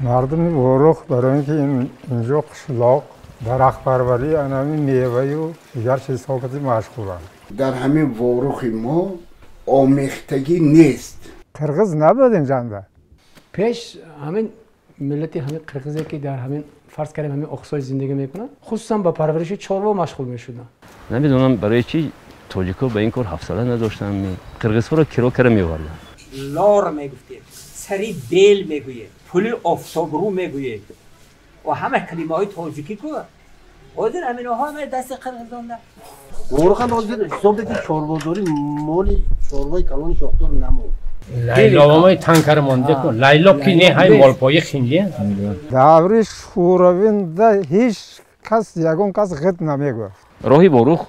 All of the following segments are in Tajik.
Мардуми Ворух барои ин ки инҷо қишлоқ, дарахтпарварӣ, анами меваю дигар чизҳо машғуланд. Дар ҳамин Ворухи мо омехтагӣ нест. Қирғиз набуд инҷанда. Пеш ҳамин миллати ҳамин қирғизе ки дар ҳамин фарз кардем ҳамин Оқсой зиндагӣ мекунанд, хусусан ба парвариши чорво машғул мешуданд. Намедонам барои чӣ тоҷикҳо ба ин кор ҳавсала надоштанд, қирғизҳоро киро кара меоварданд. Лор мегуфтем, сари бел мегӯем, пули офтобрӯ мегӯем ва ҳама калимаҳои тоҷикӣ ку ҳозир ҳаминоҳо ҳама дасти қирғизонда. Ворухан ҳозир ҳисоб ки чорводорӣ моли чорвои калони шохдор намонд. Лайловамои танкар монде ку лайло ки не ҳай молпои хинди. Даври шӯравинда ҳеҷ кас ягон кас ғит намегуфт. Роҳи Ворух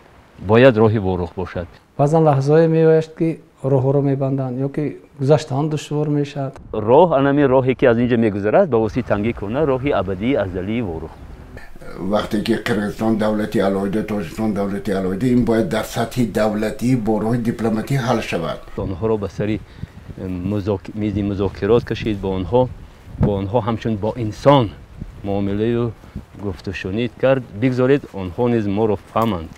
бояд роҳи Ворух бошад. Баъзан лаҳзаҳое меояд ки роҳҳоро мебанданд ё ки гузаштан душвор мешавад. Роҳ анами роҳе ки аз инҷа мегузарад ба воситаи танги кӯна роҳи абадии азалии Ворух. Вақте ки Қирғизистон давлати алоҳида, Тоҷикистон давлати алоҳида, ин бояд дар сатҳи давлатӣ бо роҳи дипломатӣ ҳал шавад. Онҳоро ба сари мизи музокирот кашид, бо онҳо ҳамчун бо инсон муомилаю гуфтушунид кард. Бигзоред онҳо низ моро фаҳманд.